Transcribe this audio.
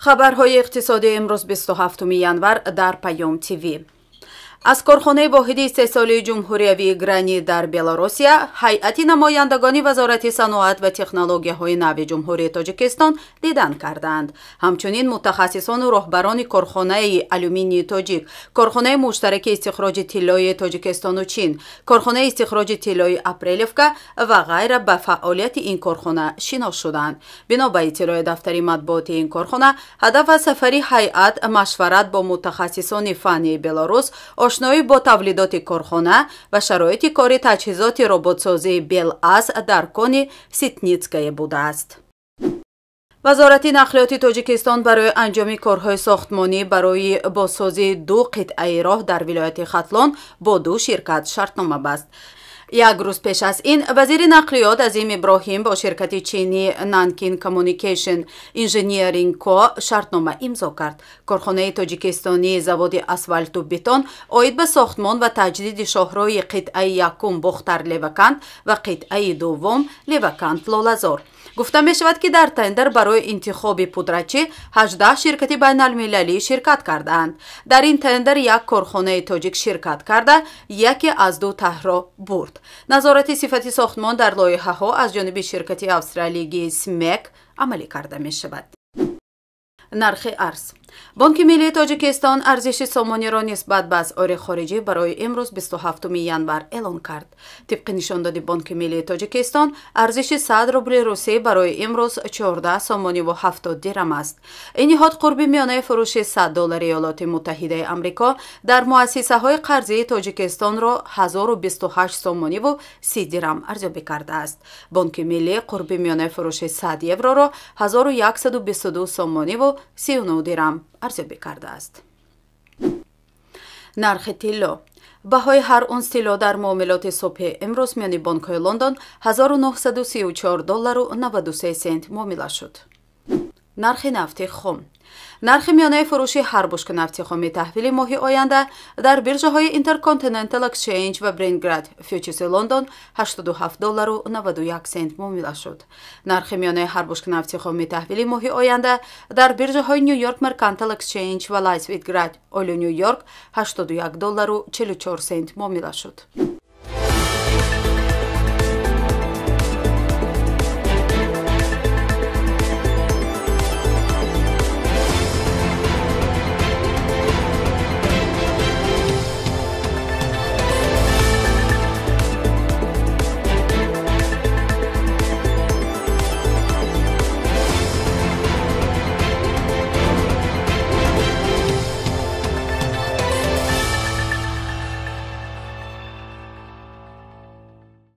Хабарҳои иқтисодии имрӯз 27 январ дар Паём ТВ. Аз корхонаи воҳиди истеҳсолии ҷумҳуриявии Гранит дар Белорусия ҳайати намояндагони Вазорати саноат ва технологияҳои нави Ҷумҳурии Тоҷикистон дидан карданд. Ҳамчунин мутахассисону роҳбарони корхонаи алюминии тоҷик, корхонаи муштараки истихроҷи тиллои Тоҷикистону Чин, корхонаи истихроҷи тиллои Апрелевка ва ғайра ба фаъолияти ин корхона шинос шуданд. Бино ба иттилои дафтари матбуоти ин корхона, ҳадаф аз сафари ҳайат машварат бо мутахассисони фаннии Белорус, ошноӣ бо тавлидоти корхона ва шароити кори таҷҳизоти роботсозии БелАЗ дар кони Ситницкая будааст. Вазорати нақлиёти Тоҷикистон барои анҷоми корҳои сохтмонӣ барои бозсозии ду қитъаи роҳ дар вилояти Хатлон бо ду ширкат шартнома баст. Як рӯз пеш аз ин вазири нақлиёт Азим Иброҳим бо ширкати чинӣ Nankin Communication Engineering Co шартнома имзо кард. Корхонаи тоҷикистонии заводи асфалту бетон оид ба сохтмон ва таҷдиди шоҳроҳи қитъаи якум Бохтар-Левакант ва қитъаи дуввум Левакант-Лолазор. Гуфта мешавад, ки дар тендер барои интихоби пудрачӣ 18 ширкати байналмилалӣ ширкат кардаанд. Дар ин тендер як корхонаи тоҷик ширкат карда, яке аз ду таҳро бурд. Назорати сифати сохтмон дар лоиҳаҳо аз ҷониби ширкати австралигии СМЕК амалӣ карда мешавад. Нархи арз. Бонки миллии Тоҷикистон арзиши сомониро нисбат ба асъори хориҷӣ барои имрӯз 27 январ эълон кард. Тибқи нишондоди Бонки миллии Тоҷикистон, арзиши 100 рубли русӣ барои имрӯз 14 сомониву 70 дирам аст. Ин ниҳод қурби миёнаи фурӯши 100 доллари Иёлоти Муттаҳидаи Амрико дар муассисаҳои қарзии Тоҷикистонро 1028 сомониву 30 дирам арзёбӣ кардааст. Бонки миллӣ қурби миёнаи фурӯши 100 евроро 1122 сомониву 39 дирам арзёбӣ кардааст. Нархи тилло. Баҳои ҳар унс тилло дар муомилоти субҳи имрӯз миёни бонкҳои Лондон 1934 доллару 93 сент муомила шуд. Нархи нафти хом. Нархи миёнаи фурӯши ҳар бушка нафти хоми таҳвили моҳи оянда дар биржаҳои Intercontinental Exchange ва Brent Grade фьючерси Лондон 87 доллару 91 сент муомила шуд. Нархи миёнаи ҳар бушка нафти хоми таҳвили моҳи оянда дар биржаҳои New York Mercantile Exchange ва Light Sweet Grade Oil New York 81 доллару 44 сент муомила шуд.